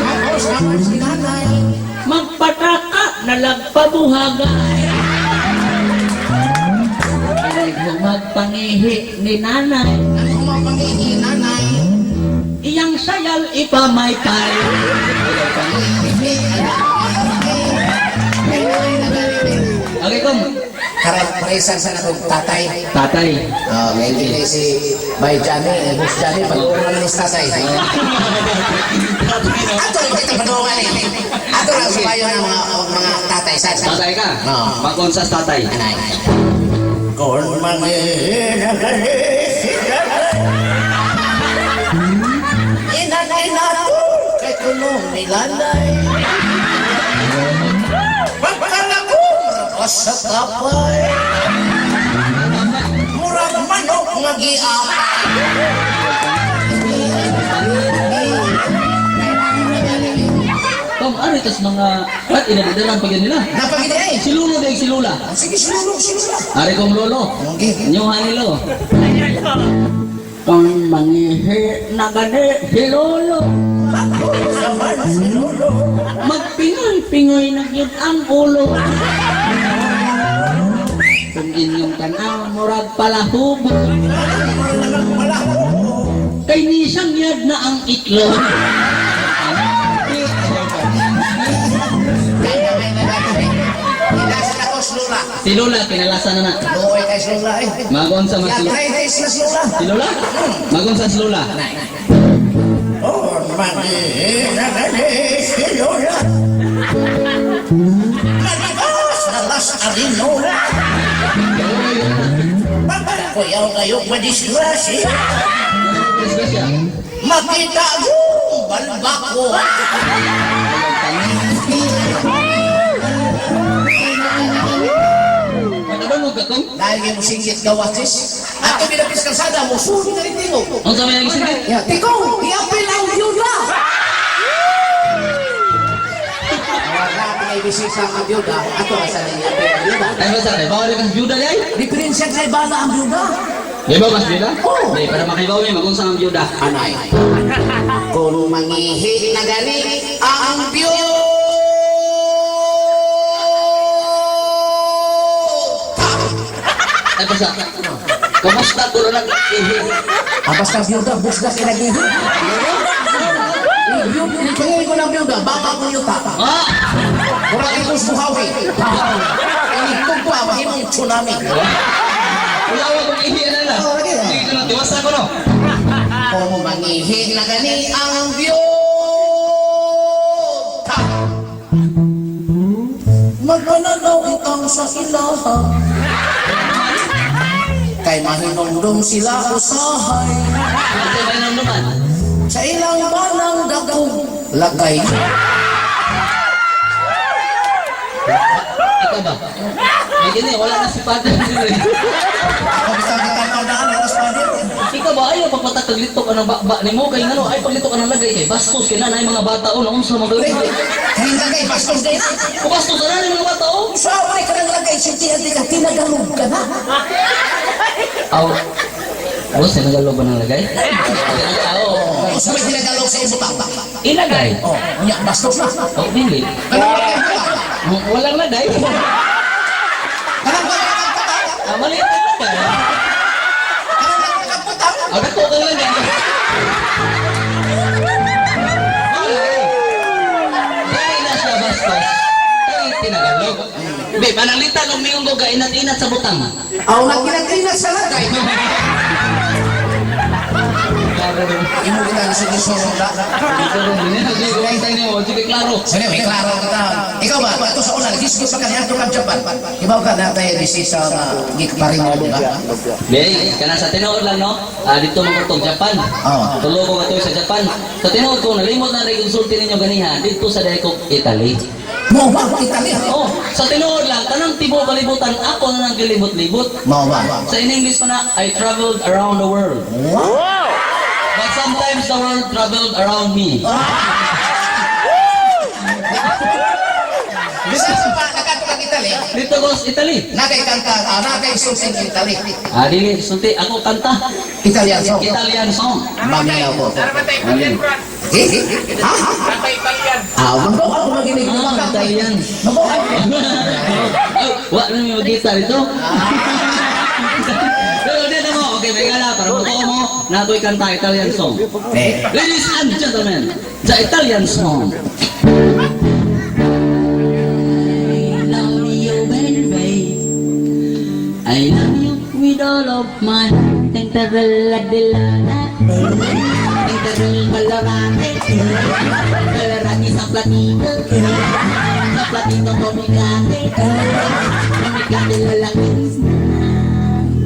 Tapos, naman si nanay. magpataka na lagpabuhagay. Ay, magpangihi ni nanay, Ano mga pangihi, nanay? iyang sayal ipamaypay. Okay, kung Karon, presan sa akong tatay. tatay. Oh, may hindi si Bay Johnny, eh, Boss Johnny, pag-uwan na ni tatay. Ato lang kita padungan eh. Ato lang subayo ng mga tatay. Sa, sa. Tatay ka? Oo. Magkonsas tatay. Anay. Kung Inanay nato kay kulong nilanay. Pagkalakong sa tapay. Murag manok nga giapay. Tom, ano ito sa mga rat inadidaran pag yun nila? Napagin eh. Si Lulo dahil si Lula. Sige, sinulog, sinulog. Ari kong lolo. Okay. Inyong hanilo. Kung mangihi na gani si Lolo. Magpingoy-pingoy na yun ang ulo. Kung inyong tanaw, murag palahubo. Kay nisang yad na ang itlog. Ilasan ako, Lola. Si Lola, kinalasan na na. Luoy kay Lola eh. Magon sa mas Yatay kay Lola. Si Lola? Magon sa si Lola. Oh, si Lola. Malikas na las arinola. Pagkakuyaw kayo madisgrasya. Disgrasya. Makita mo, balbako. Magkabangog ka kong? Dahil kayo musinggit gawatis. Ato binapis kalsada mo, suri na rin tingog. Ang sa may nagisingit? Ya, tingog! Iapil ang byuda! Wala kay bisita ang byuda, ato asa na iapil ang byuda. Ay, basta, bawal ka sa byuda day. Diferensya kay bana ang byuda. Di ba mas biyuda? Oo. Di, para makibaw mi magunsa ang biyuda. Anay. Kung mangihi na gani ang biyuda. Ay, basta. Kamusta ko na nag-ihi? Ah, basta biyuda, busga kay nagihi. Pangili ko ng biyuda, baka ko yuta. Ah! Mura kay Kus Buhawi. Inig pa, mahimong tsunami. Wala ko kung ihi na lang. Oo, lagi. Sige ko na, tiwasa ko no. Kung mangihi na gani ang biyuda. Magpananaw itang sa ilaha. Kay mahinungdong sila usahay. Kasi may naman. Sa ilang banang dakong lagay. Ikaw ba? May gini, wala na si Father. Ako bitang bitang daan, alas pa din. Ikaw ba ayaw pagpatak litok ka ng bakba ni mo kay ngano ay paglitok ka ng lagay kay bastos kay nanay mga bata o naunsa mga gawin. Kay lagay, bastos kayo na. O bastos na nanay mga bata o. Sa ako ka ng lagay, sintihan di ka, tinagalog ka na. Aw. Boss, tinagalog ba ng lagay? Aw. O sa may tinagalog sa ibutang. Ilagay. Oh, unya, bastos na. Oh, dili. Kanang lagay butang. Walang lagay. Kanang lagay kang butang. Ah, mali ang lagay. Kanang lagay kang butang. Ah, dako kang lagay. Malay. Dili na siya bastos. Kay tinagalog. Be, pananglitan og mingon ko ka inat-inat sa butang. Aw, nagkinag-inat sa lagay. Imo kita na sige sorong na. Sige, klaro. Sige, may klaro ka ta. Ikaw ba? Ito sa una, nagisgis pa ka niya kang Japan. Ibaw ka na tayo bisita sa gikaparing mo, di ba? Be, kana sa tinuod lang no. Ah, dito man ko Japan. Oo. Tulo ko katoy sa Japan. Sa tinuod ko nalimot na rin konsulti ninyo ganiha dito sa Daikok, Italy. Mo ba? Italy. Oh, sa tinuod lang tanang tibuok kalibutan ako na nang gilibot-libot. Mo ba? Sa in English pa na, I traveled around the world. Wow! But sometimes the world traveled around me. Bisan sa pa, nakato kang Italy. Dito ko sa Italy. Nakay kanta, nakay sulting Italy. Ah, dili, sulti ako kanta. Italian song. Italian song. Mami ako. Alin? Eh? Ha? Ah, magbaw ako maginig. Ah, Italian. Magbaw ako. Oh, wa na may magita dito. Pero dito mo, okay, may gala para matuo mo na ako'y kanta Italian song. Eh, Ladies and gentlemen, the Italian song. I love you, baby. I love you with all of my heart. Tinterella de la la. Tinterella colorate. Colorate sa platito. Sa platito kumikate. Kumikate lalaki.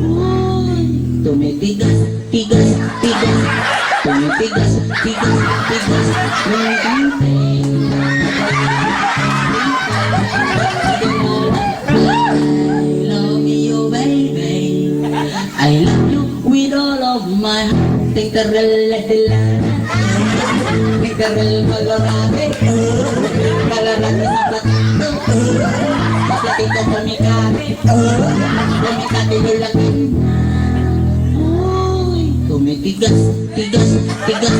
Uy, tumitigas, tigas, tigas. Tumitigas, tigas, tigas. I love you, baby. I love you with all of my heart. Tinkerella de la. Tinkerella colorate. Colorate sa platito. Sa platito kumikate. Kumikate lulaki. Uy, tumitigas, tigas, tigas.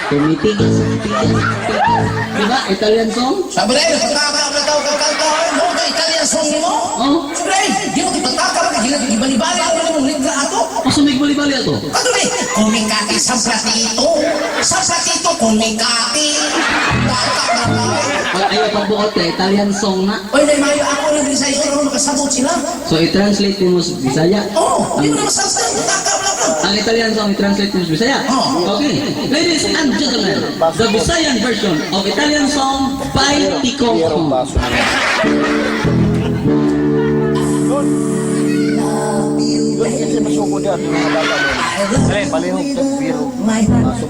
Tumitigas, tigas, tigas. Diba? Italian song? Sabi na yun, pagkaka ang tao kang kanta, mo ka Italian song mo. Oh? Sabi na yun, di mo kipagkaka, gibali-bali ako ng litra ato. Asa may bali-bali ato? Kato ni, kumikati sa platito, sa platito kumikati. Bata ka ba? Ay, ayaw pagbuot eh, Italian song na. Oy, dahil mayo ako rin sa iyo, ano makasabot sila. So, i-translate mo sa Bisaya. Oh, di mo na masabot, pagkaka wala ka. Ang Italian song, i-translate mo sa Bisaya. Oh. Okay. Ladies and gentlemen, the Visayan version of Italian song by Tico Pierong Kong. baso na lang. Doon kasi masuko dyan, yung mga bata doon. Palihog sa biro.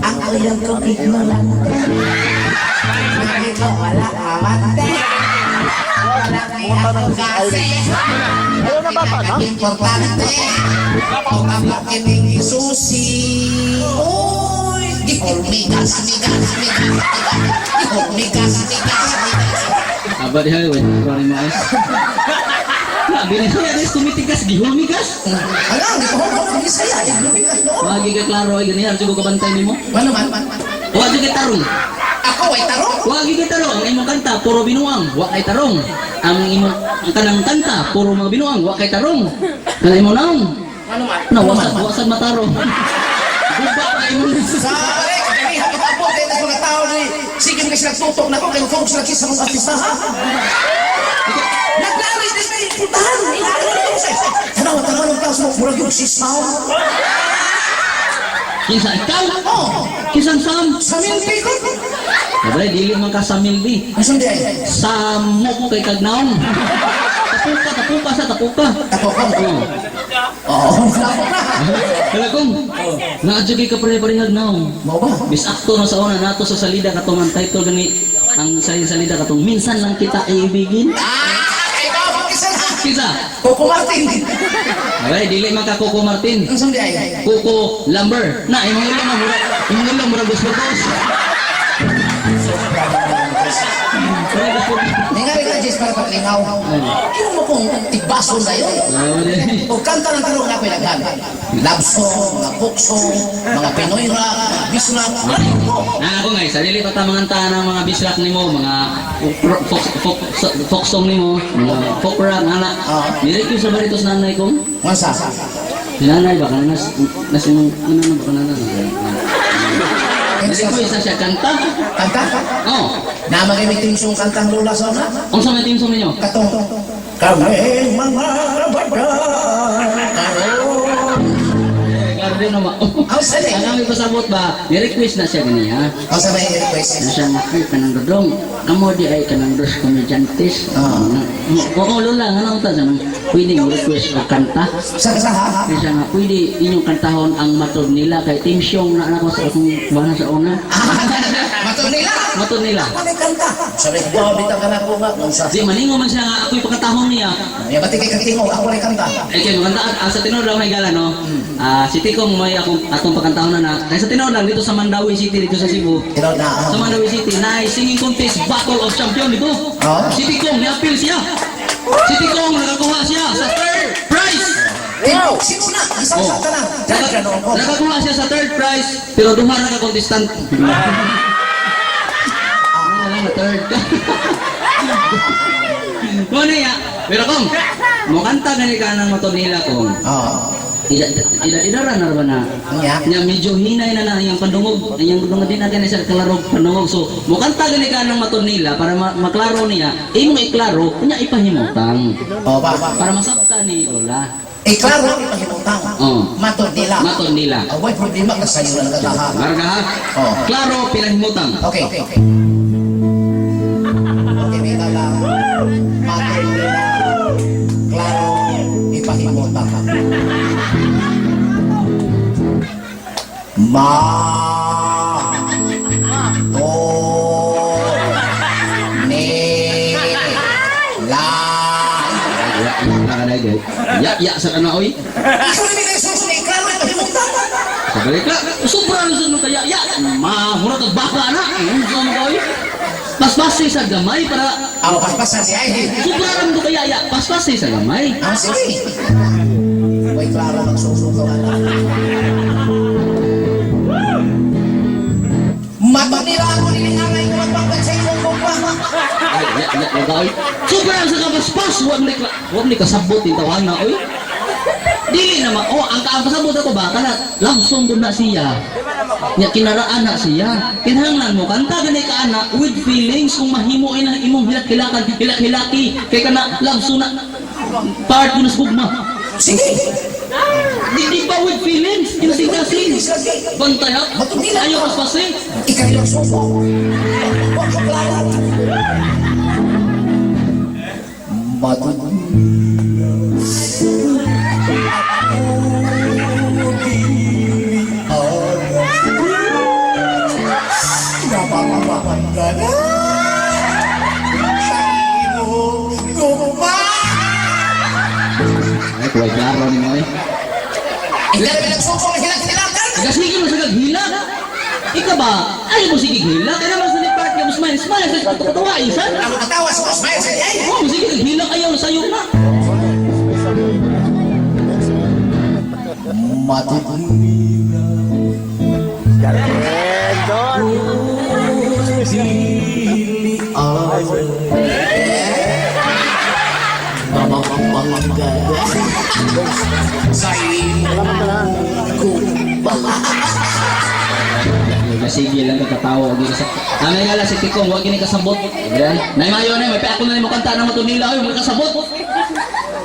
Ako yung kong ignorante. Wala amante. Wala Pumunta na si Irene. Ayaw na bata na? Importante. Ang aking susi. Uy, migas, migas, migas. Migas, migas, migas. Aba diha, wait. Sorry mo guys. Na, binisaya guys, tumitigas, gihumigas. Ala, di ko ko Bisaya. Wagi ka klaro ay ganihan siguro kabantay nimo. Ano man? Wa jud kay tarong. Ako ay tarong. Wa gyud kay tarong. Ang imong kanta puro binuang, wa kay tarong. Ang imong ang kanang kanta puro mga binuang, wa kay tarong. Kanang imong naong. Ano man? Na wasad wasad matarong. Guba ka imong Sa pare, kagabi hapit-hapot kay tas mga tao ni sige mga sila tutok na ko kay focus sila sa mga artista ha. Naglari din may puntahan. Tanaw, tanaw ng tao sa murag yung si Sam. Kinsa ikaw? Oh, Kinsang Sam? sa milpi ko. Sabay dili man ka sa milbi. Ang sundi ay. Samok kay kagnaong. Tapuka, tapuka sa tapuka. Tapok ko. Oh. Oo, tapok na. Kala kong, naadyo kay kapare-parehag naong. Mao ba? Bis akto na sa una nato sa salida katong ang title gani ang sa salida katong minsan lang kita iibigin. Ah, kay ba kisa na. Kinsa? Coco Martin. Abay, dili man ka Coco Martin. Ang sundi ay. Coco Lumber. Na imong ilong nga mura, imong ilong mura gusto-gusto. Mura gusto. Ninga rin ka, Jess, para paglingaw. Kino mo kung tigbaso na yun. O kanta ng tarong na ako'y naghan. Love song, mga folk song, mga Pinoy rock, mga Bisrak. Ano ko? Na ako nga, sarili pa ta mga ng mga bisrak nimo, mga folk, folk, folk song nimo, mga folk rock, ana. Ah. Nirequest sa barito sa nanay ko. Mga sa? Si nanay baka nas nas imong ano na baka nanay. Nirequest na siya kanta. Kanta? Oh, Nama kayo may team song kantang Lola sa una? unsa may team song ninyo? Katong. Kami mga baday karon. Grabe na ma. Ang sali. Ang aming pasabot ba, ni-request na siya ganiya. Ang sa may request. Na siya nga, ay, kanang dodong. Kamo di ay kanang dos komedyantes. Ah. Oo, lola, nga nang ta siya. Pwede mo request o kanta. Sa sa ha? Kaya siya nga, pwede inyong kantahon ang matod nila kay Team Siong na anak ko sa akong bana sa una. Matod nila. Matod nila. Ako may kanta. Sabi ko, wow, bitang ka na ako nga. Nung sa... Di, maningo man siya nga, ako'y pagkatahon niya. Ya, ba't kay katingo? Ako rin kanta. Ay, kay maganda, ah, sa tinuod lang may gala, no? Ah, si Tikong may akong, atong pagkantahon na na. Kaya sa tinuod lang, dito sa Mandawi City, dito sa Cebu. Tinood na. Sa Mandawi City, na singing contest Battle of Champion dito. Oh. Si Tikong, ni-appeal siya. Si Tikong, nakakuha siya sa third prize. Wow! Sino na? Isang Oh. sa na. Diyan ko. Nakakuha siya sa third prize, pero duha na ka contestant. Ano lang na third. Mo na ya. Pero kong, mo kanta gani ka ng matod nila kong. Oo. Ida ida idara na ba na? Nya. Nya medyo hinay na na iyang pandungog. Iyang pandungog din natin sa klarog pandungog. So, mo kanta gani ka ng matod nila para maklaro niya. Imong iklaro, nya ipahimutang. Oh, ba? Para masabta ni Lola. Eh, klaro, ipahimutang. Oo. Matod nila. Matod nila. Oh, way problema ka sa'yo na nagkataha. Marga ha? Oo. Klaro, pinahimutang. Okay. Okay, may lang. Matod nila. Klaro, ipahimutang. Ma. To. Ni. La. Ya, ya, ka na, gay. Ya, ya, sa kana, oy. Ikaw na may susunod, eh, klaro, ipahimutang. Sa balik ka, sobra na sa kaya, ya, ma, mura kag baka na. Ano mo ka, oy? Paspasi sa gamay para Ako, paspasan siya eh. sobra ram to kaya, ya, paspasi sa gamay. Ah, sige. Way klaro magsusuko ka na. Matod nila ako nilingangay ko magpapad sa imong gugma. Ay, ya, ya, ya, ka, oy. Sobra sa kabaspas, wag ni kasabot ni tawana, oy. Dili na ma, oh, ang kasabot ako ba, kana, langsung dun na siya. Nya kinaraan na siya. Kinahanglan mo kanta gani ka ana with feelings kung mahimo ina imong hilak-hilakan, hilak-hilaki kay kana love na part mo na sa gugma. Sige. Di, di ba with feelings? Kinasing-kasing. Bantay ha? Ayaw paspasi. Ikaw yung suko. Huwag ka klaro. Matod Ay, kuway klaro ni mo eh. Ikaw yung nagsuko ng hilak-hilakan. Kasige mo sa kaghilak. Ika ba? Ayaw mo sige hilak. Kaya naman sa part nga mo smile. Smile sa katawa, isan. Ang katawa sa smile sa ay. Oh, sige kaghilak ayaw sayo na. Matod Galing, Don! dili ay mamamangga sa imong kumbala. Sige lang kakatawa og sa. Amay nga lang si Tikong, wa gini kasabot. Ayan. Nay mayo na may pa ako na nimo kanta na matunila oy, mo kasabot.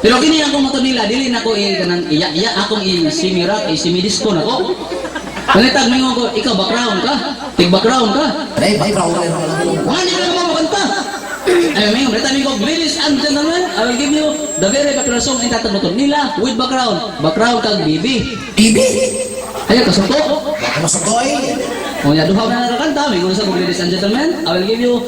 Pero kini akong matunila, dili na ko i kanang iya iya akong i semi rock, i semi disco na ko. Panitag mingon ko, ikaw background ka. Tig background ka. Ay, background na lang. Wala na mo kanta. Ay, may ulit ko, "Ladies and gentlemen, I will give you the very popular song entitled Matunila with background." Background kag BB. Bibi! Ay, kasuko. Masukoy! Kung duha na nakakanta, may sa, "Ladies and gentlemen, I will give you